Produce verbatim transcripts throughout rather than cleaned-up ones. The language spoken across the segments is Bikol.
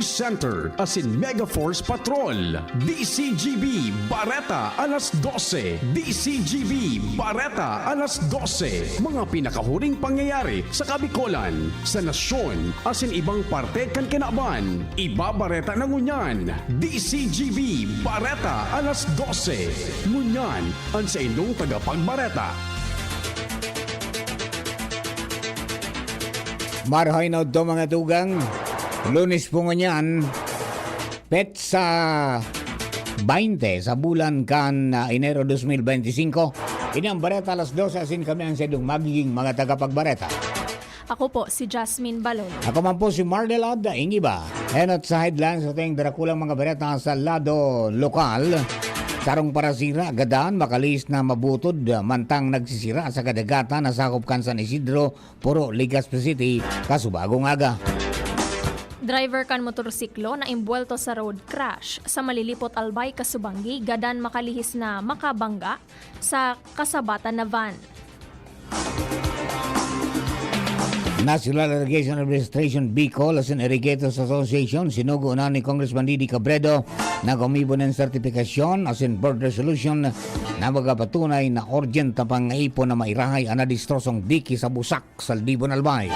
Center asin Mega Force Patrol. D C G B Bareta alas dose. D C G B Bareta alas dose. Mga pinakahuring pangyayari sa Kabikolan, sa nasyon, asin ibang parte kan kinaban. Ibabareta na ngunyan. D C G B Bareta alas dose. Ngunyan, an saindong tagapagbareta. Marahay na udto, mga tugang. Lunes po ngunyan, petsa baynte sa bulan kan, ah, Enero dos mil bente singko. Ini ang Bareta alas dose, asin kami ang saindong magiging mga tagapagbareta. Ako po si Jasmine Balon. Ako man po si Mardelad Ingiba. Enot sa headlines sa ating darakulang mga bareta sa lado lokal. Sarong parasira, gadan, makalihis na mabutod, mantang nagsisira sa kadagatan na sakop kan San Isidro, Puro, Legazpi City, kasubagong aga. Driver kan motorsiklo na imbwelto sa road crash sa Malilipot, Albay, Kasubanggi, gadan makalihis na makabangga sa kasabatan na van. National Irrigation Administration Bicol asin Irrigators Association sinugo na ni Congressman Didi Cabredo na gumibo nin sertipikasyon asin board resolution na magapatunay na urgent na pangaipon na mairahay an nadistrosong diki sa Busak, Saldibon, Albay.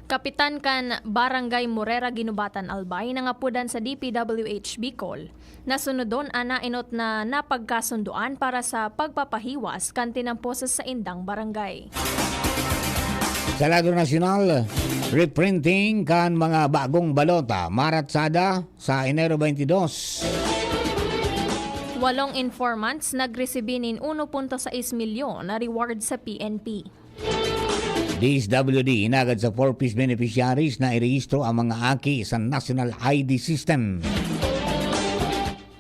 Kapitan kan Barangay Morera Ginubatan, Albay, nangapudan sa D P W H Bicol na sunodon an naenot na napagkasundoan para sa pagpapahiwas kan tinampo sa saindang barangay. Sa lado nasyonal, reprinting kan mga bagong balota, maratsada sa Enero twenty-dos. Walong informants nagresibi nin uno punto sais milyon na reward sa P N P. D S W D inagad sa four Ps beneficiaries na irehistro ang mga aki sa National I D System.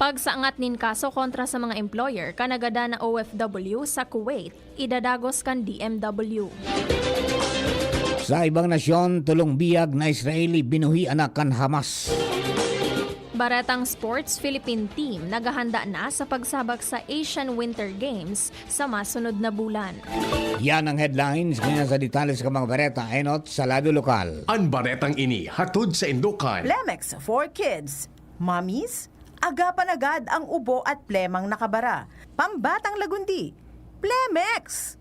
Pagsangat nin kaso kontra sa mga employer kan nagadan na O F W sa Kuwait, idadagos kan D M W. Sa ibang nasyon, tolong biyag na Israeli binuhi anak kan Hamas. Baretang Sports, Philippine team naghahanda na sa pagsabak sa Asian Winter Games sa masunod na bulan. Yan ang headlines. Ngayon sa detalye sa mga bareta, enot sa lado lokal. An baretang ini hatod sa Indokan. Plemex for Kids. Mommies, agapan agad ang ubo at plemang nakabara. Pambatang lagundi. Plemex!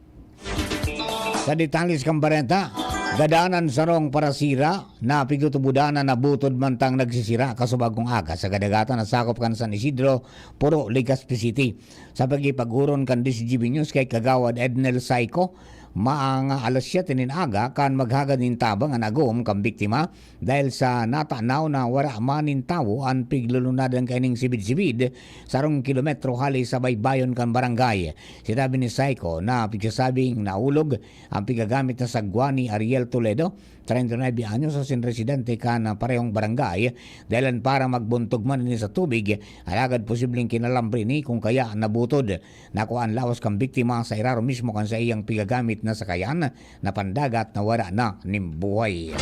Sa detalye sa kambareta, gadan an sarong parasira na pigtutubodan na nabutod mantang nagsisira kasubagong aga sa kadagatan na sakop kan San Isidro, Puro, Legazpi City. Sa pagipag-oron kan D C G B News kay Kagawad Ednel Saico, maang alas siyete nin aga kan maghagad nin tabang an agom kan biktima dahil sa natanaw na wara man nin tawo an piglulunadan kaining sibid-sibid, sarong kilometro hali sa baybayon kan barangay. Sinabi ni Saico na pigsasabing naulog ang pigagamit na sagwa ni Ariel Toledo, treinta y nueve anyos, asin residente kan parehong barangay, dahilan para magbuntog man ini sa tubig, alagad posibleng kinalambre ini kung kaya nabutod. Nakuha an lawas kan biktima sa irarom mismo kan saiyang pigagamit na sakayan na pandagat na wara na nin buhay.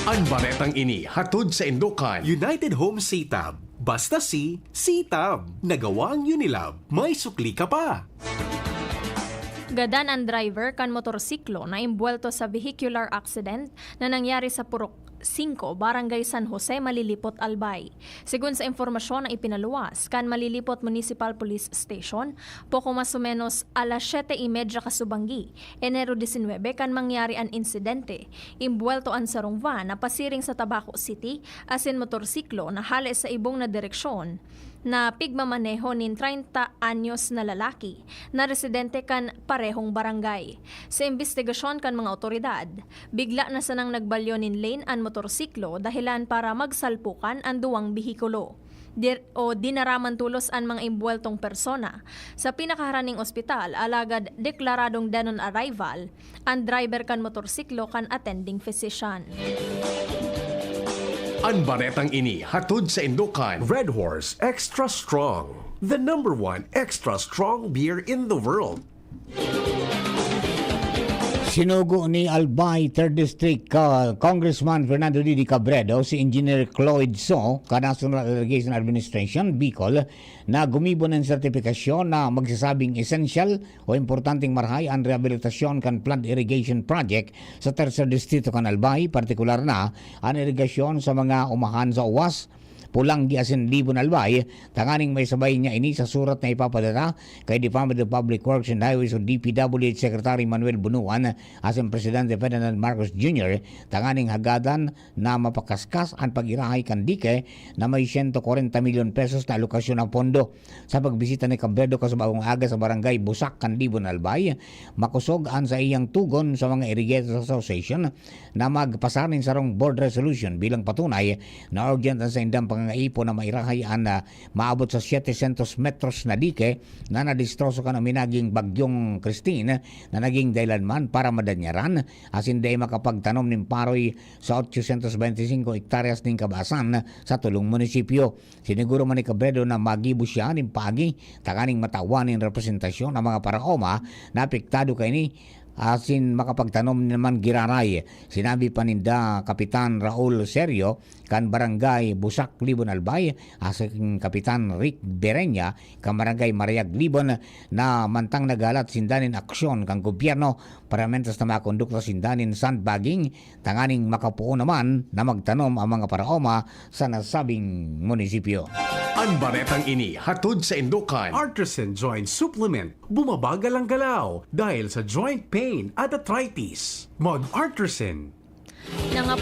An baretang ini hatod sa Indokan. United Home C-Tab. Basta C, C-Tab. Nagawang Unilab. May sukli ka pa. Gadan an driver kan motorsiklo na imbwelto sa vehicular accident na nangyari sa Purok singko, Barangay San Jose, Malilipot, Albay. Segun sa impormasyon na ipinaluwas kan Malilipot Municipal Police Station, poko mas o menos alas siyete y media kasubanggi, Enero disinwebe, kan mangyari an insidente. Imbwelto an sarong van na pasiring sa Tabaco City asin motorsiklo na hale sa ibong na direksyon na pigmamaneho nin treinta anyos na lalaki na residente kan parehong barangay. Sa imbestigasyon kan mga otoridad, bigla na sanang nagbalyo nin lane an motorsiklo dahilan para magsalpukan an duwang behikulo. Dir- o dinaraman tolos an mga imbuweltong persona sa pinakaharaning ospital, alagad deklaradong dead on arrival an driver kan motorsiklo kan attending physician. An baretang ini hatod sa Indokan. Red Horse Extra Strong, the number one extra strong beer in the world. Sinugo ni Albay Third District, ah, Congressman Fernando Didi Cabredo si Engineer Cloyd So kan National Irrigation Administration, Bicol, na gumibo nin sertipikasyon na magsasabing esensyal o importanteng marahay an rehabilitasyon kan flood irrigation project sa Tercer Distrito kan Albay, partikular na an irigasyon sa mga umahan sa Uwas, Pulanggi asin Libon Albay, tanganing maisabay niya ini sa surat na ipapadara kay Department of Public Works and Highways o D P W H Secretary Manuel Bunuan asin Presidente Ferdinand Marcos Junior, tanganing hagadan na mapakaskas an pag-irahay kan dike na may siyento kwarenta milyon pesos na alokasyon na pondo. Sa pagbisita ni Cabredo kasubagong aga sa barangay Busak kan Libon Albay, makosog an saiyang tugon sa mga Irrigators Association na magpasa nin sarong board resolution bilang patunay na urgent an saindang pangangaipo na mairahay an, ah, maabot sa siyete syentos metros na dike na nadistroso kan uminaging Bagyong Christine, na naging dahilan man para madanyaran asin dai makapagtanom nin paroy sa otsosyentos bente singko hektaryas nin kabasan sa tolong munisipyo. Siniguro man ni Cabredo na magibo siya nin paagi tanganing matawan nin representasyon ang mga paraoma na apektado kaini asin makapagtanom naman giraray. Sinabi pa ninda Kapitan Raul Serio kan Barangay Busak, Libon Albay, asin Kapitan Rick Berenya kan Barangay Marayag, Libon, na mantang naghalat sinda nin aksyon kan gobyerno para mientras na makondukta sinda nin sandbagging tanganing makapoon naman na magtanom ang mga paraoma sa nasabing munisipyo. An baretang ini hatod sa Indokan. Artisan Joint Supplement. Bumabagal ang galaw dahil sa joint pain at arthritis. Mag-Artisan. Nangap-,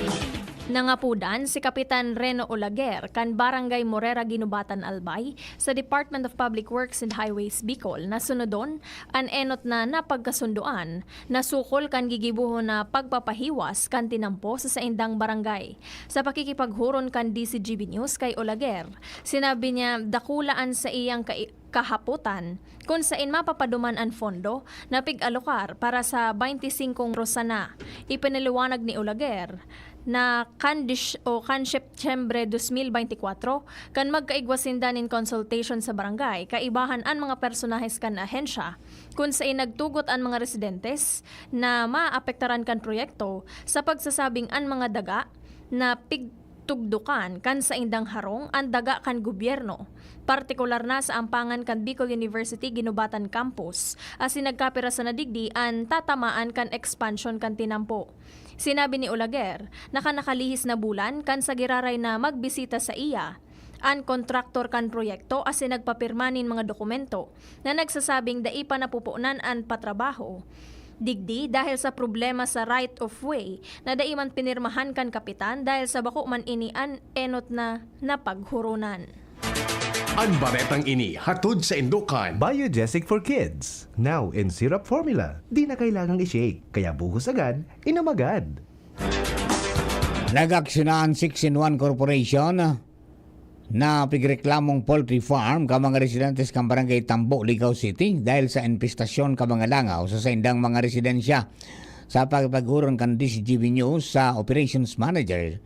nangapudan si Kapitan Reno Olaguer kan Barangay Morera, Guinobatan, Albay, sa Department of Public Works and Highways, Bicol, na sunodon an enot na napagkasundoan na sukol kan gigibohon na pagpapahiwas kan tinampo sa saindang barangay. Sa pakikipaghuron kan D Z G B News kay Olaguer, sinabi niya dakula an saiyang kai-, kahapotan kun saen mapapaduman an fondo na pig-alokar para sa baynte singkong rosa na. Ipinaliwanag ni Olaguer na kan dis-, o kan Setyembre dos mil beintikwatro, kan magkaigwa sinda nin consultation sa barangay, kaibahan an mga personahes kan ahensya, kun saen nagtugot an mga residentes na maapektaran kan proyekto sa pagsasabing an mga daga na pigtugdokan kan saindang harong an daga kan gobyerno, partikular na sa ampangan kan Bicol University Guinobatan Campus, asin nagkapirasa na digdi an tatamaan kan expansion kan tinampo. Sinabi ni Olaguer na kan nakalihis na bulan kan sa giraray na magbisita saiya an kontraktor kan proyekto asin nagpapirma nin mga dokumento na nagsasabing dai pa napupunan an patrabaho digdi dahil sa problema sa right of way na dai man pinirmahan kan kapitan dahil sa bako man ini an enot na napaghuronan. An baretang ini hatod sa Indokan. Biogesic for Kids, now in syrup formula. Di na kailangang i-shake, kaya buhos agad, inom agad. Nag-aksyon na an Six in One Corporation na pigreklamong poultry farm kan mga residentes kan Barangay Tambo, Ligao City, dahil sa impestasyon kan mga langaw sa saindang mga residensya. Sa pakikipaghuron kan D Z G B News sa Operations Manager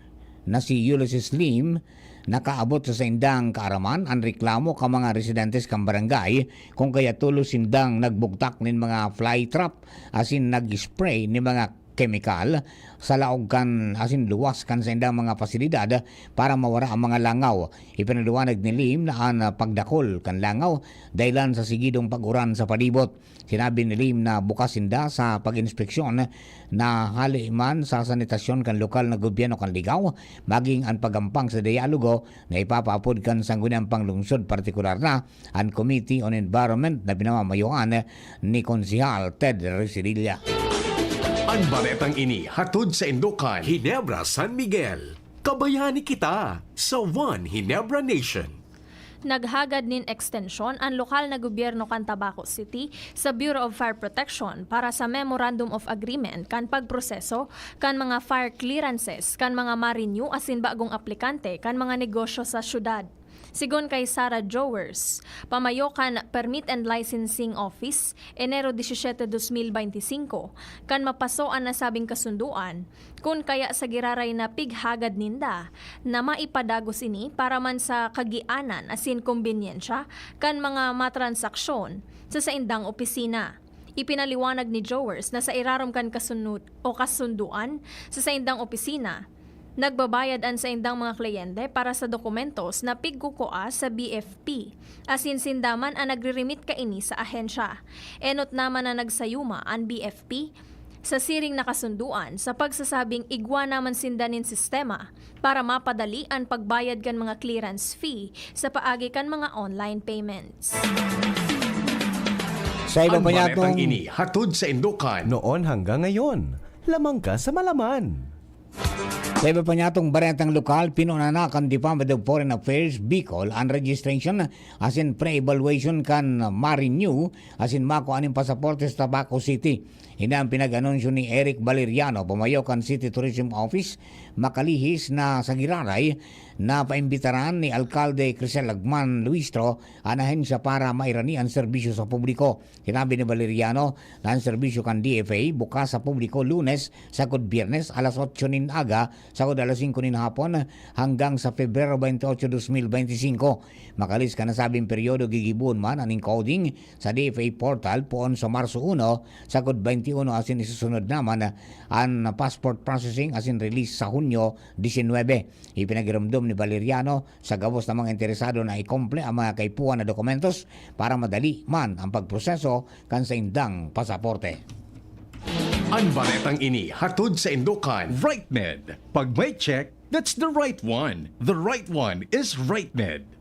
na si Ulysses Lim, nakaabot sa saindang kaaraman an reklamo kan mga residentes kan barangay, kun kaya tolos sindang nagbugtak nin mga fly trap asin nag-spray nin mga kemikal sa laog kan asin luwas kan saindang mga pasilidad para mawara ang mga langaw. Ipinaliwanag ni Lim na an pagdakul kan langaw dahilan sa sigidong pag-uran sa palibot. Sinabi ni Lim na bukas sinda sa pag-inspeksyon na hali man sa sanitasyon kan lokal na gobyerno kan Ligao, maging an pagampang sa dialogo na ipapaapod kan Sangguniang Panglungsod, partikular na an Committee on Environment na pinamamayoan ni Konsehal Ted Residilla. An baretang ini hatod sa Indokan. Ginebra, San Miguel. Kabayani kita sa One Ginebra Nation. Naghagad nin ekstensyon an lokal na gobyerno kan Tabaco City sa Bureau of Fire Protection para sa Memorandum of Agreement kan pagproseso kan mga fire clearances kan mga ma-renew asin bagong aplikante kan mga negosyo sa syudad. Sigon kay Sarah Jowers, pamayo kan Permit and Licensing Office, Enero disisiyete, dos mil beinti singko, kan mapaso an nasabing kasundoan, kun kaya sa giraray na pighagad ninda na maipadagos ini para man sa kagianan asin kombenyensya kan mga matransaksyon sa saindang opisina. Ipinaliwanag ni Jowers na sa irarom kan kasunud o kasunduan sa saindang opisina, nagbabayad an saindang mga kliyente para sa dokumentos na pigkukua sa B F P, asin sinda man an nagre-remit kaini sa ahensya. Enot naman na nagsayuma an B F P sa siring na kasunduan sa pagsasabing igwa naman sinda nin sistema para mapadali an pagbayad kan mga clearance fee sa paagi kan mga online payments. Sa iba Ang pa baretang niyatong ini hatod sa Indokan. Noon hanggang ngayon, lamang ka sa malaman. Sa iba pa niyatong baretang lokal, pinunana kan Department of Foreign Affairs Bicol an registration asin pre-evaluation kan ma-renew asin makua nin pasaporte sa Tabaco City. Ini ang pinag-anunsyo ni Eric Valeriano, pumayo kan City Tourism Office, makalihis na sa giraray na paimbitaran ni Alkalde Crisel Lagman Luistro an ahensya para mairani an serbisyo sa publiko. Sinabi ni Valeriano na ang serbisyo kan D F A bukas sa publiko Lunes sagkod Biyernes alas otso nin aga sagkod alas singko nin hapon hanggang sa Pebrero twenty-eight, twenty twenty-five. Makalihis kan nasabing peryodo, gigibohon man an encoding sa D F A portal poon sa Marso uno sagkod twenty-one asin isusunod naman an passport processing asin release sa Hunyo disinwebe. Ipinagiromdom ni Valeriano sa gabos na mga interesado na ikomple ang mga kaipuhan na dokumentos para madali man ang pagproseso kan saindang pasaporte. Ang baretang ini hatod sa Indokan. RightMed. Pag may check, that's the right one. The right one is RightMed.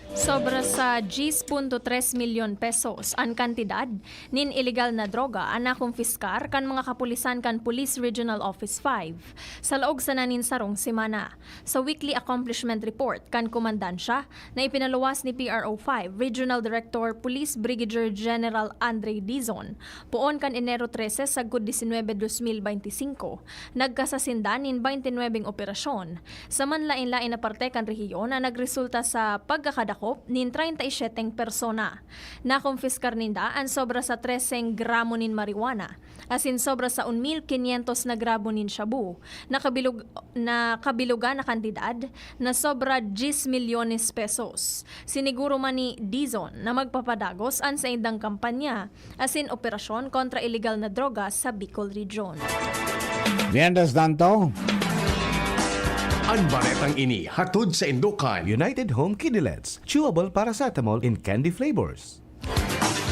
Sobra sa diyes punto tres milyon pesos an kantidad nin ilegal na droga an nakumpiskar kan mga kapulisan kan Police Regional Office five sa laog sana nin sarong semana. Sa weekly accomplishment report kan komandansya na ipinaluwas ni P R O five Regional Director Police Brigadier General Andre Dizon, poon kan Enero trese sagkod disinwebe, dos mil beinti singko, nagkasasinda nin beintinuebeng operasyon sa manlaen-laen na parte kan rehiyon na nagresulta sa pagkakadakop nin treinta y siete persona. Nakumpiskar ninda an sobra sa treseng gramo nin marijuana, asin sobra sa un mil quinientos na gramo nin shabu, na kabilog-, na kabilogan na kantidad na sobra diyes milyones pesos. Siniguro man ni Dizon na magpapadagos an saindang kampanya asin operasyon kontra ilegal na droga sa Bicol Region. Mientras tanto, Ang baretang ini hatod sa Indokan. United Home Kidilets, chewable paracetamol in candy flavors.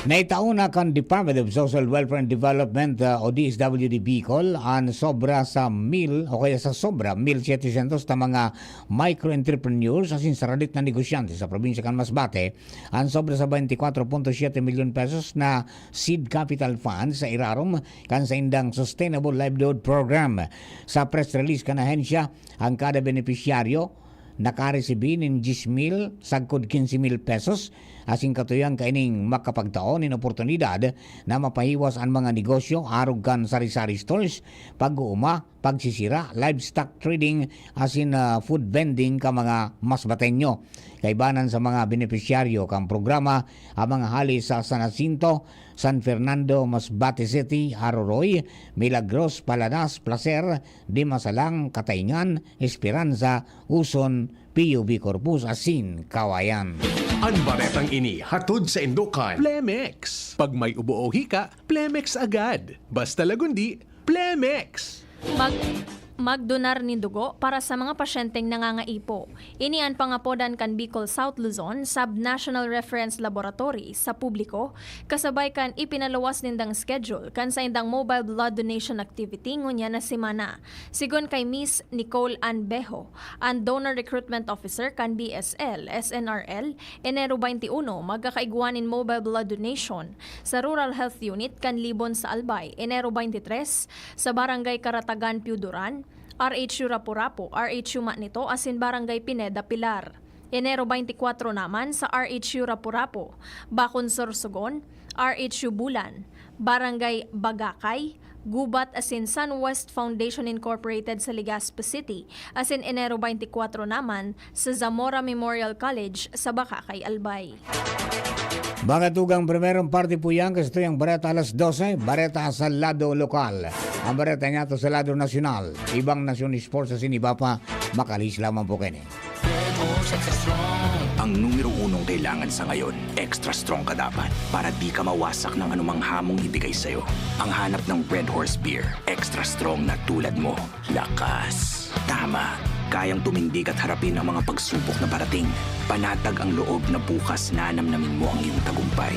Naitao na kan Department of Social Welfare and Development, ah, o D S W D Bicol, an sobra sa mil o kaya sa sobra mil setecientos na mga micro-entrepreneurs asin saradit na negosyante sa probinsya kan Masbate, an sobra sa twenty-four point seven milyon pesos na seed capital fund sa irarom kan saindang Sustainable Livelihood Program. Sa press release kan ahensya, ang kada benepisyaryo nakaresibi nin diyes mil sagkod quince mil pesos, asin katuyohan kaining makapagtao nin oportunidad na mapahiwas an mga negosyo arog kan sari-sari stores, pag-uuma, pagsisira, livestock trading, asin, ah, food vending kan mga Masbateño. Kaibanan sa mga benepisyaryo kan programa, ang mga hali sa San Jacinto, San Fernando, Masbate City, Aroroy, Milagros, Palanas, Placer, Dimasalang, Katayngan, Esperanza, Uson, P U B Corpus asin Kawayan. Ang baretang ini hatod sa Indokan. Plemex. Pag may ubo o hika, Plemex agad. Basta lagundi, Plemex. Mag magdonar nin dugo para sa mga pasyenteng nangangaipo. Ini an pangapodan kan Bicol South Luzon Sub-National Reference Laboratory sa publiko, kasabay kan ipinaluwas nindang schedule kan saindang mobile blood donation activity ngunyan na semana. Sigon kay Miss Nicole Ann Bejo, an Donor Recruitment Officer kan B S L S N R L, Enero twenty-one, magkakaigwa nin mobile blood donation sa Rural Health Unit kan Libon sa Albay, Enero twenty-three, sa Barangay Karatagan, Piuduran, R H U Rapu-Rapu, R H U Manito, asin Barangay Pineda, Pilar. Enero twenty-four naman sa R H U Rapu-Rapu, Bakon, Sorsogon, R H U Bulan, Barangay Bagakay, Gubat asin Sun West Foundation Incorporated sa Legazpi City, asin Enero twenty-four naman sa Zamora Memorial College sa Bagakay, Albay. Mga tugang, primerong parte po yan, kasi ito yung bareta alas dose, bareta sa lado lokal. Ang bareta niya to sa lado nasyonal. Ibang nasyon sports sa siniba pa, makalihis lamang po kayo. Ang numero unong kailangan sa ngayon, extra strong ka dapat para di ka mawasak ng anumang hamong ibigay sa'yo. Ang hanap ng Red Horse Beer, extra strong na tulad mo. Lakas. Tama. Kayang tumindig at harapin ang mga pagsubok na parating. Panatag ang loob na bukas nanamnamin mo ang iyong tagumpay.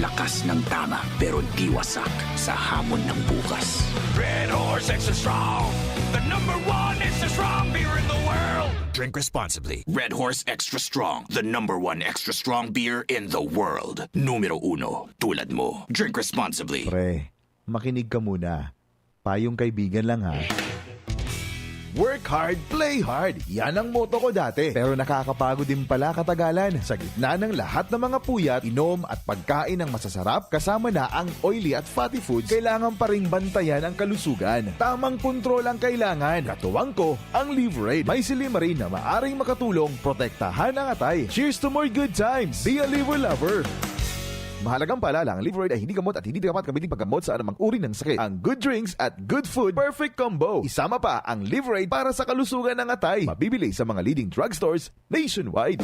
Lakas ng tama, pero di wasak sa hamon ng bukas. Red Horse Extra Strong, the number one extra strong beer in the world. Drink responsibly. Red Horse Extra Strong, the number one extra strong beer in the world. Numero uno, tulad mo. Drink responsibly. Pre, makinig ka muna. Payong kaibigan lang ha. Work hard, play hard. Yan ang motto ko dati. Pero nakakapagod din pala katagalan. Sa gitna ng lahat ng mga puyat, inom at pagkain ng masasarap, kasama na ang oily at fatty foods, kailangan pa ring bantayan ang kalusugan. Tamang kontrol ang kailangan. Katuwang ko, ang Liverade. May silimarin na maaring makatulong protektahan ang atay. Cheers to more good times! Be a Liver Lover! Mahalagang paalala, ang Liverade ay hindi gamot at hindi dapat gamitin paggamot sa anumang uri ng sakit. Ang good drinks at good food, perfect combo. Isama pa ang Liverade para sa kalusugan ng atay. Mabibili sa mga leading drugstores nationwide.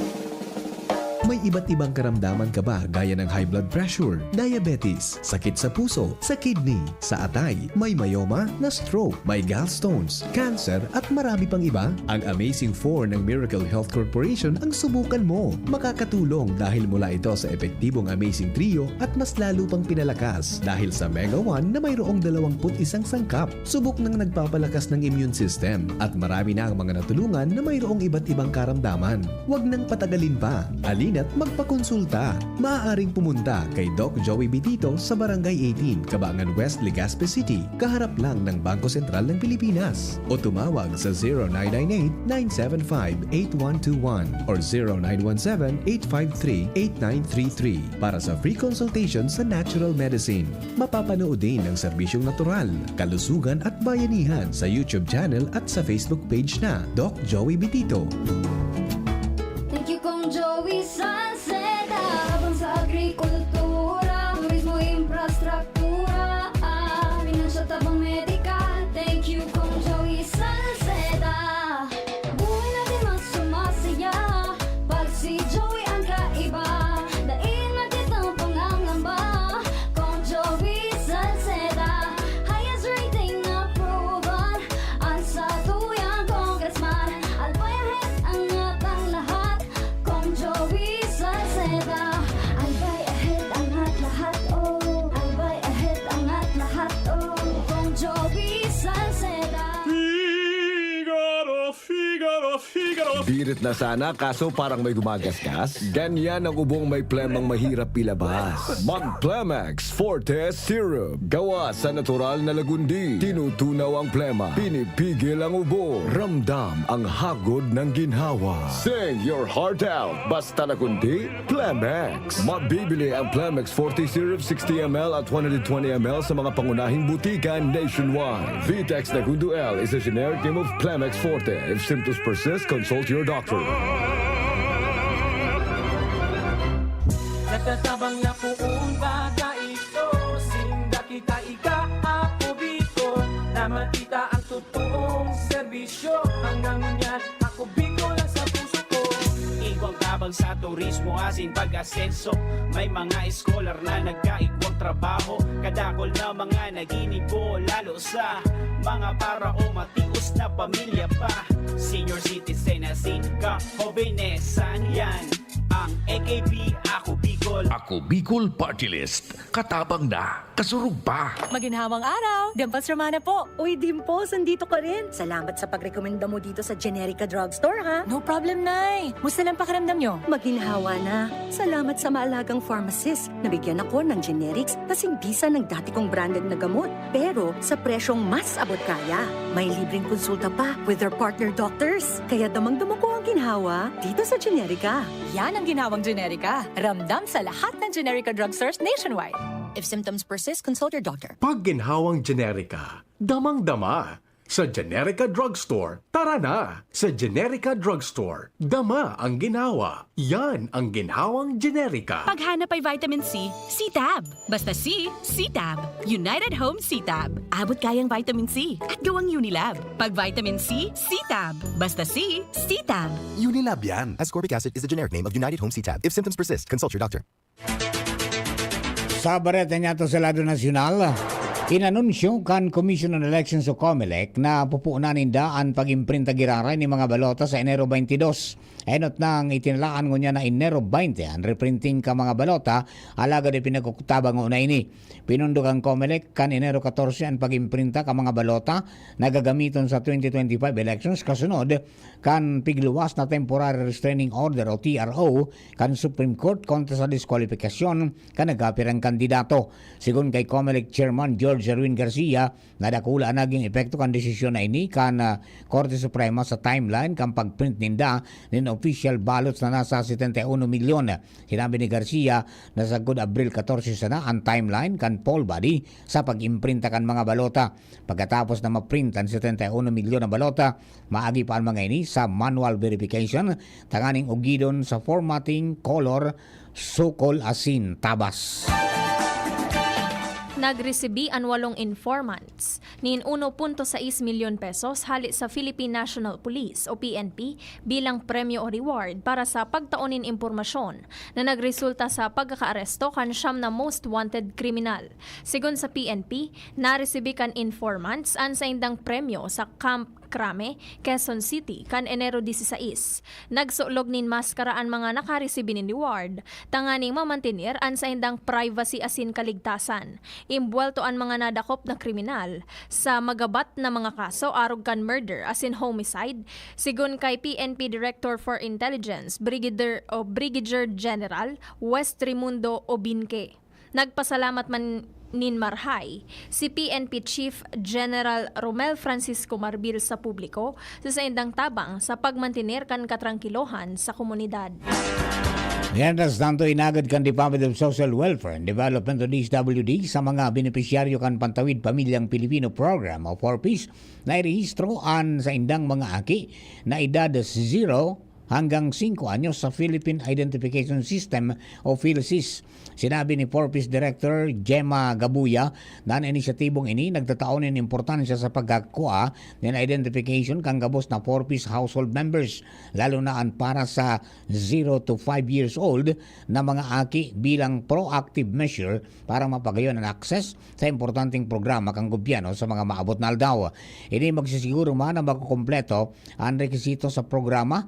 May iba't ibang karamdaman ka ba gaya ng high blood pressure, diabetes, sakit sa puso, sa kidney, sa atay, may myoma, na-stroke, may gallstones, cancer at marami pang iba? Ang Amazing four ng Miracle Health Corporation ang subukan mo. Makakatulong dahil mula ito sa epektibong Amazing Trio at mas lalo pang pinalakas dahil sa Mega one na mayroong dalawampu't isang sangkap. Subok ng nagpapalakas ng immune system at marami na ang mga natulungan na mayroong iba't ibang karamdaman. Huwag nang patagalin pa. Halina't magpakonsulta. Maaaring pumunta kay Doc Joey Bitito sa Barangay eighteen, Cabangan West, Legazpi City, kaharap lang ng Bangko Sentral ng Pilipinas. O tumawag sa zero nine nine eight, nine seven five, eight one two one or zero nine one seven, eight five three, eight nine three three para sa free consultation sa natural medicine. Mapapanood din ang serbisyong natural, kalusugan at bayanihan sa YouTube channel at sa Facebook page na Doc Joey Bitito. Thank you, Kong Joey Salceda. Habang sa agrikultura, turismo, infrastruktura, ah, pinansyal, tabang medikal. Thank you, Kong Joey Salceda. Buhay natin mas sumasaya pag si Joey ang kaiba. Dahil matitang pangangamba, Kong Joey Salceda. Highest rating na proven, ang satuyang congressman. Albay ahead, angat ang lahat, Kong Joey Salceda. Albay ahead, angat lahat, oh. Albay ahead, angat lahat, oh. Kong Joey Salceda. Figaro, Figaro, Figaro. Birit na sana kaso parang may gumagasgas. Ganyan ang ubong may plemang mahirap ilabas. Mag Plemex Forte Syrup. Gawa sa natural na lagundi. Tinutunaw ang plema. Pinipigil ang ubo. Ramdam ang hagod ng ginhawa. Sing your heart out. Basta lagundi, Plemex. Mabibili ang Plemex Forte Syrup sixty M L at one hundred twenty M L sa mga pangunahing butika nationwide. Vitex Nagundo L is a generic name of Plemex Forte. If symptoms persist, consult your doctor. Nagtatabang na poon baga ito. Sinda kita ika, ako Bicol. Na makita ang totoong serbisyo. Hanggang ngunyan, ako Bicol lang sa puso ko. Igwang tabang sa turismo asin pag-asenso. May mga scholar na nagkaigwang trabaho. Kadakol na mga naginibo, lalo sa mga para o matios na pamilya pa. Senior citizen asin kahobenesan, yan ang A K P, Ako Bicol. Ako Bicol Party List. Katabang na, kasurog pa. Maginhawang araw! Dimples Romana po. Uy, Dimples, andito ka rin. Salamat sa pagrekomenda mo dito sa Generica Drugstore, ha? No problem, Nay. Musta lang pakiramdam nyo? Maginhawa na. Salamat sa maalagang pharmacist. Nabigyan ako ng generics kasing bisa ng dati kong branded na gamot. Pero sa presyong mas abot kaya. May libreng konsulta pa with their partner doctors. Kaya damang-dama ko ang ginhawa dito sa Generica. Yan ang ginhawang Generica. Ramdam sa lahat ng Generica drugstores nationwide. If symptoms persist, consult your doctor. Pag ginhawang Generica, damang-dama. Sa Generica Drugstore, tara na! Sa Generica Drugstore, dama ang ginhawa. Yan ang ginhawang Generica. Paghanap ay vitamin C, C-Tab. Basta C, C-Tab. United Home C-Tab. Abot kayang vitamin C at gawang Unilab. Pag vitamin C, C-Tab. Basta C, C-Tab. Unilab yan. Ascorbic acid is the generic name of United Home C-Tab. If symptoms persist, consult your doctor. Sa bareta niya to sa lado nasyonal, inanunsyo kan Commission on Elections o COMELEC na pupunan ninda an pag-imprinta giraray ni mga balota sa Enero twenty-two. Enot na ang itinalaan ngunyan na Enero twenty an reprinting ka mga balota, alagad ipinagkuktaban nguna ini. Pinundok ang COMELEC kan Enero catorce an pag-imprinta ka mga balota na gagamiton sa twenty twenty-five elections kasunod kan pigluwas na temporary restraining order o T R O kan Supreme Court kontra sa diskwalipikasyon kan nagkapirang kandidato. Sigon kay COMELEC Chairman George Erwin Garcia, nadakula an naging epekto kan desisyon na ini kan ah, Korte Suprema sa timeline kan pagprint ninda nin official ballots na nasa setenta y uno milyon. Sinabi ni Garcia na sagkod Abril catorce sana an timeline kan poll body sa pag-imprinta kan mga balota. Pagkatapos na ma-print an setenta y uno milyon na balota, maagi pa an mga ini sa manual verification tanganing ugidon sa formatting, color, sukol asin tabas. Nagresibi an walong informants nin uno punto sais milyon pesos hale sa Philippine National Police o P N P bilang premyo o reward para sa pagtao nin impormasyon na nagresulta sa pagkakaaresto kan siyam na most wanted kriminal. Sigon sa P N P, naresibi kan informants an saindang premyo sa Camp Crame, Quezon City, kan Enero dieciséis. Nagsulog nin maskara an mga nakaresibi nin reward tanganing mamantener an saindang privacy asin kaligtasan. Imbuwelto an mga nadakop na kriminal sa magabat na mga kaso arog kan murder asin homicide, sigon kay P N P Director for Intelligence, Brigadier o Brigadier General West Raimundo Obinque. Nagpasalamat man nin marhay si P N P Chief General Romel Francisco Marbil sa publiko sa saindang tabang sa pagmantener kan katrangkilohan sa komunidad. Mientras tanto, inagad kan Department of Social Welfare and Development o D S W D sa mga benepisyaryo kan Pantawid Pamilyang Pilipino Program o four Ps na irehistro an saindang mga aki na edad zero hanggang singko anyos sa Philippine Identification System o PhilSys. Sinabi ni four Ps Director Gemma Gabuya na an inisyatibong ini nagtatao nin importansya sa pagkakua nin identification kan gabos na four Ps household members, lalo na an para sa zero to five years old na mga aki bilang proactive measure para mapagayon an access sa importanteng programa kan gobyerno sa mga maabot na aldaw. Ini magsisiguro man na makukumpleto an rekisito sa programa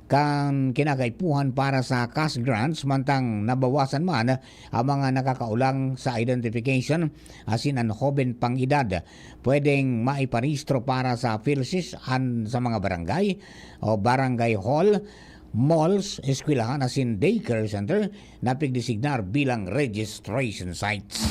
kan kinakaipuhan para sa cash grants, mantang nabawasan man ang mga nakakaulang sa identification asin an hoben pang edad. Pwedeng maiparehistro para sa PhilSys an sa mga barangay o barangay hall, malls, eskwelahan asin daycare center na pigdesignar bilang registration sites.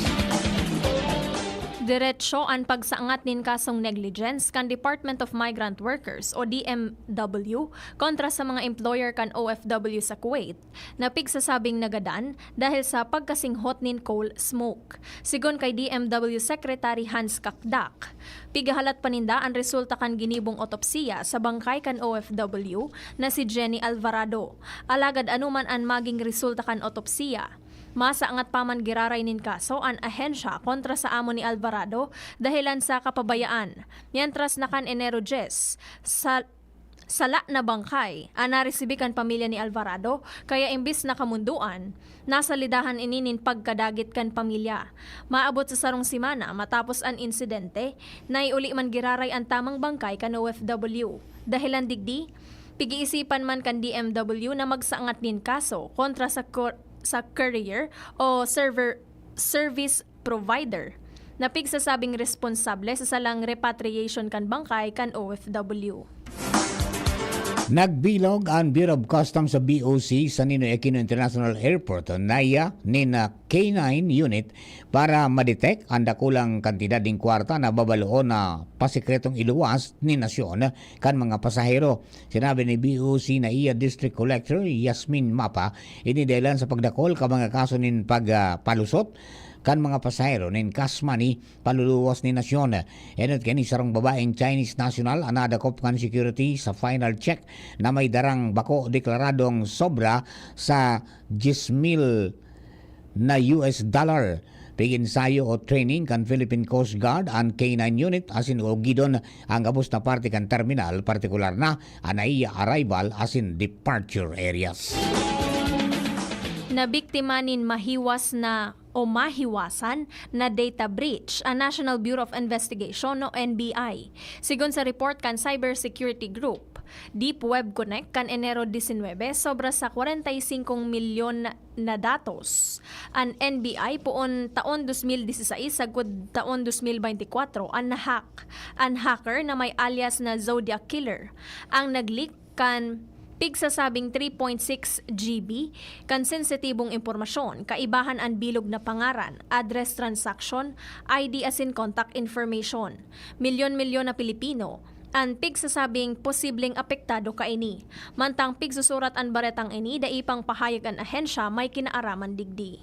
Diretsyo an pagsaangat nin kasong negligence kan Department of Migrant Workers o D M W kontra sa mga employer kan O F W sa Kuwait na pigsasabing nagadan dahil sa pagkasinghot nin coal smoke. Sigon kay D M W Secretary Hans Kakdak, pigahalat pa ninda an resulta kan ginibong otopsiya sa bangkay kan O F W na si Jenny Alvarado. Alagad ano man an maging resulta kan otopsiya, masaangat pa man giraray nin kaso an ahensya kontra sa amo ni Alvarado dahelan sa kapabayaan, mientras na kan Enero dyes, sa sala na bangkay an naresibi kan pamilya ni Alvarado, kaya imbis na kamundoan, nasalidahan ini nin pagkadagit kan pamilya. Maabot sa sarong semana matapos an insidente, naiuli man giraray an tamang bangkay kan O F W. Dahelan digdi, pig-iisipan man kan D M W na magsaangat nin kaso kontra sa cur- sa courier o server service provider na pigsasabing responsable sa salang repatriation kan bangkay kan O F W. Nagbilog an Bureau of Customs sa B O C sa Ninoy Aquino International Airport o NAIA nin ah, K nine unit para ma-detect an dakulang kantidad nin kwarta na babaloon na pasikretong iluwas nin nasyon kan mga pasahero. Sinabi ni B O C NAIA District Collector Yasmin Mapa, ini dahilan sa pagdakol kan mga kaso nin pagpalusot kan mga pasahero nin cash money paluluwas nin nasyon. Enot kaini, sarong babaeng Chinese national an nadakop kan security sa final check na may darang bako deklaradong sobra sa diyes mil na U S dollar. Pig-ensayo o training kan Philippine Coast Guard an K nine Unit asin ugidon an gabos na parte kan terminal, partikular na an A I A arrival asin departure areas. Nabiktima nin mahiwas na o mahiwasan na data breach an National Bureau of Investigation o N B I. Sigon sa report kan Cybersecurity Group, Deep Web Connect kan Enero disinwebe, sobra sa kwarenta y singko milyon na datos. An N B I poon taon dos mil disisais sagkod taon dos mil beintikwatro an na-hack. An hacker na may alias na Zodiac Killer ang nag-leak kan pigsasabing three point six G B kan sensitibong impormasyon, kaibahan an bilog na pangaran, address, transaction, I D asin contact information. Milyon-milyon na Pilipino an pigsasabing posibleng apektado kaini. Mantang pigsusurat an baretang ini, dai pang pahayag an ahensya may kinaaraman digdi.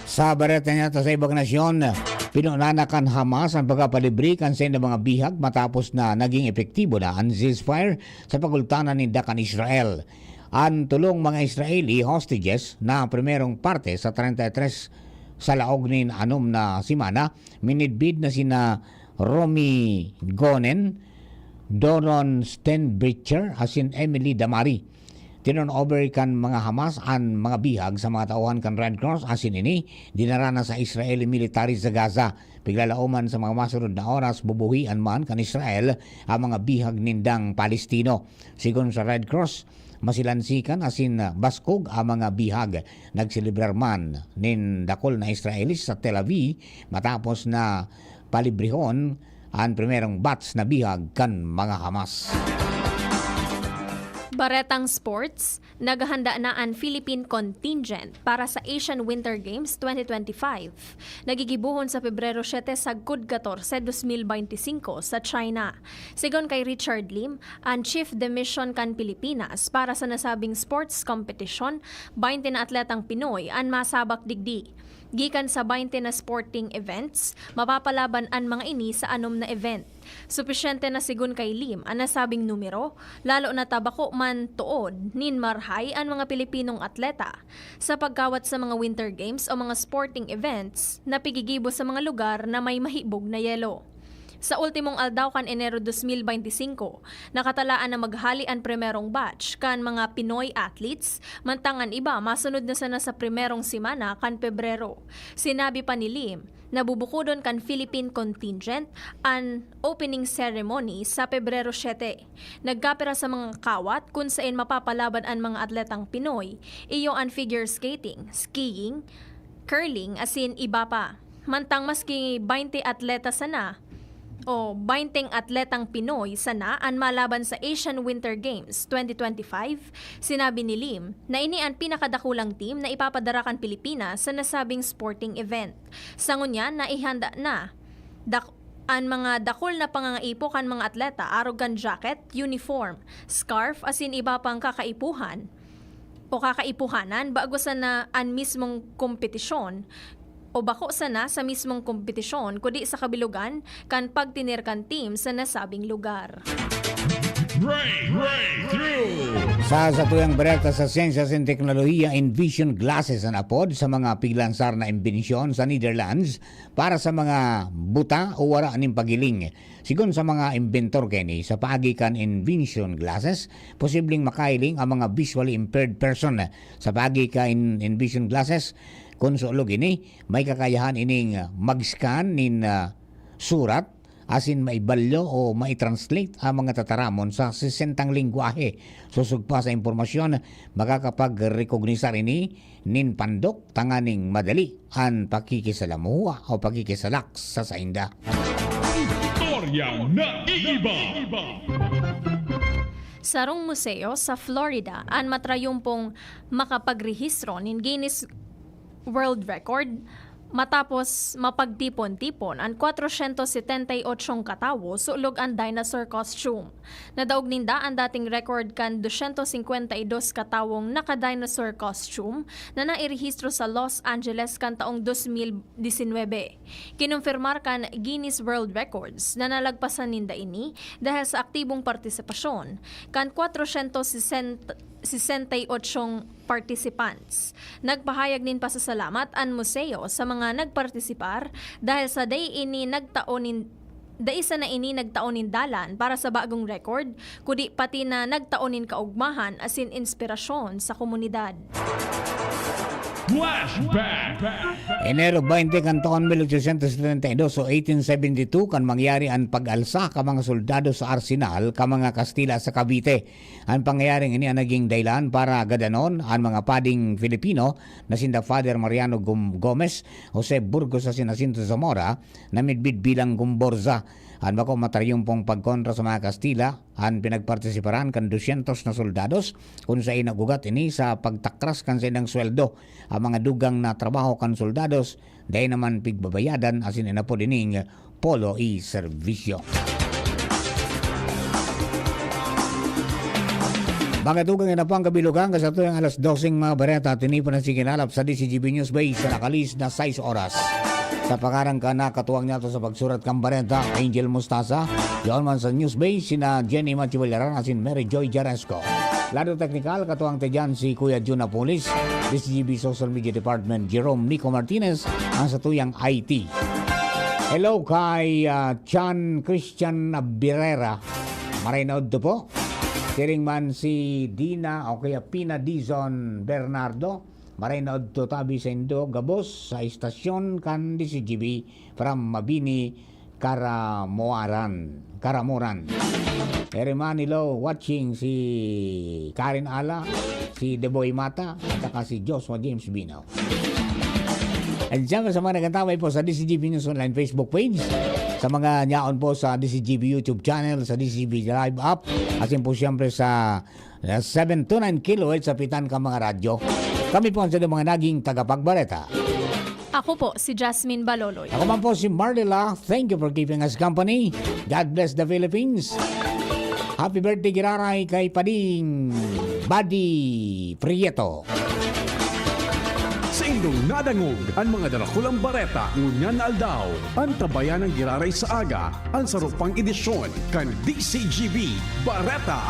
Sa bareta niya ta sa ibang nasyon, pinunana kan Hamas an pagkapalibre kan saindang mga bihag matapos na naging epektibo na an ceasefire sa pagultanan ninda kan Israel. An tolong mga Israeli hostages na primerong parte sa treinta y tres sa laog nin anom na semana, minidbid na sina Romi Gonen, Doron Stenbricher asin Emily Damari. Tinorn over kan mga Hamas an mga bihag sa mga tauhan kan Red Cross asin ini dinara na sa Israeli military sa Gaza. Piglalaoman sa mga masunod na oras, bubuhian man kan Israel ang mga bihag nindang Palestino. Sigon sa Red Cross, masilansikan asin baskog ang mga bihag. Nagselebrar man nin dakul na Israelis sa Tel Aviv matapos na palibrehon an primerong batch na bihag kan mga Hamas. Baretang sports, naghahanda na an Philippine contingent para sa Asian Winter Games twenty twenty-five. Nagigibohon sa Pebrero siete sagkod katorse, dos mil beintisinko sa China. Sigon kay Richard Lim, an Chief de Mission kan Pilipinas para sa nasabing sports competition, baynte na atletang Pinoy an masabak digdi. Gikan sa baynte na sporting events, mapapalaban an mga ini sa anom na event. Supisyente na, sigon kay Lim, an nasabing numero, lalo na ta bako man tood nin marahay an mga Pilipinong atleta sa pagkawat sa mga Winter Games o mga sporting events na pigigibo sa mga lugar na may mahibog na yelo. Sa ultimong aldaw kan Enero dos mil beintisinko, nakatalaan na maghali an primerong batch kan mga Pinoy athletes, mantang an iba masunod na sana sa primerong semana kan Pebrero. Sinabi pa ni Lim na bubukodon kan Philippine contingent an opening ceremony sa Pebrero siete. Nagkapira sa mga kawat kun saen mapapalaban an mga atletang Pinoy, iyo an figure skating, skiing, curling, asin iba pa. Mantang maski baynte atleta sana o baynteng atletang Pinoy sana an malaban sa Asian Winter Games twenty twenty-five, sinabi ni Lim na ini an pinakadakulang team na ipapadara kan Pilipinas sa nasabing sporting event. Sa ngunyan, naihanda na dak-, an mga dakul na pangangaipo kan mga atleta, arog kan jacket, uniform, scarf, asin iba pang kakaipuhan o kakaipuhanan bago sana an mismong kompetisyon, o bako sana sa mismong kompetisyon, kundi sa kabilogan kan pagtener kan team sa nasabing lugar. Break, breakthrough! Sa satuyang bareta sa siyensya asin teknolohiya, Envision Glasses an apod sa mga piglansar na imbensyon sa Netherlands para sa mga buta o wara nin paghiling. Sigon sa mga imbentor kaini, sa paagi kan Envision Glasses, posibleng makahiling ang mga visually impaired person. Sa paagi kan Envision Glasses, kun sa ulog ini, may kakayahan ining, ah, mag-scan nin, ah, surat, asin maibalyo o mai-translate ang mga tataramon sa sesentang lengwahe. Sosog pa sa impormasyon, makakapag-rekognisar ini nin pandok tanganing madali an pakikisalamuha o pakikisalak sa sainda. Istoryang naiiba. Sarong museo sa Florida an matrayumpong makapagrehistro nin Guinness World Record Matapos mapagtipon-tipon an kwatrosyentos setenta y ocho katawo sulog an dinosaur costume, nadaog ninda an dating record kan dosyentos singkwenta y dos katawong naka-dinosaur costume na nairehistro sa Los Angeles kan taong dos mil disinwebe. Kinumpirmar kan Guinness World Records na nalagpasan ninda ini dahil sa aktibong partisipasyon kan kwatrosyentos sesenta, sesenta y ocho participants. Nagpahayag nin pasasalamat an museo sa mga nagpartisipar dahil sa dai ini nagtao nin, dai sana ini nagtao nin dalan para sa bagong record, kundi pati na nagtao nin kaugmahan asin inspirasyon sa komunidad. Flashback! Enero twenty kan taon mil ochocientos setenta y dos o eighteen seventy-two kan mangyari an pag-alsa ka mga soldado sa arsenal ka mga Kastila sa Cavite. An pangyayaring ini an naging dahilan para gadanon an mga pading Filipino na sinda Father Mariano Gom-, Gomez, Jose Burgos asin Jacinto Zamora na midbid bilang gomborza. An bako matrayumpong pagkontra sa mga Kastila, an pinagpartisiparan kan dosyentos na soldados, kun saen nag-ugat ini sa pagtakras kan saindang sweldo. An mga dugang na trabaho kan soldados, dai naman pigbabayadan asin inapod ining polo y serbisyo. Mga dugang na pang kabilugan, kasatuyang alas doseng mga bareta, tinipon ang sikinalap sa D C G B News Base sa nakalis na sais oras. Sa pangaran ka na katuwang niyato sa pagsurat kan bareta, Angel Mustasa, yaon man sa News Base, sina Jenny Machiwalaran asin Mary Joy Jaresco. Lado teknikal, katuwang ta dyan si Kuya Jun Apulis, D C G B Social Media Department, Jerome Nico Martinez, ang satuyang I T. Hello kay ah, Chan Christian Abirera. Maray na udto po. Siring man si Dina o kaya Pina Dizon Bernardo. Maray na udto tabi sa indo, gabos sa istasyon kan D C G B from Mabini, Karamoaran, Karamoran. Eri man, hello, watching si Karen Ala, si Deboy Mata, at saka si Joshua James Bino. And siyempre sa mga nagkataway po sa D C G B News Online Facebook page, sa mga nyaon po sa D C G B YouTube channel, sa D C G B Live app, asin po siyempre sa, sa seven two nine kilohertz sa pitan ka mga radyo. Kami po ang sa mga naging tagapagbareta. Ako po si Jasmine Baloloy. Ako man po si Marlila. Thank you for keeping us company. God bless the Philippines. Happy birthday, Giraray, kay Pading Buddy Prieto. Sa indong nadangog an mga darakulang bareta ngunyan na aldaw, an Tabayan ng Giraray sa Aga, an sarupang edisyon kan D C G B Bareta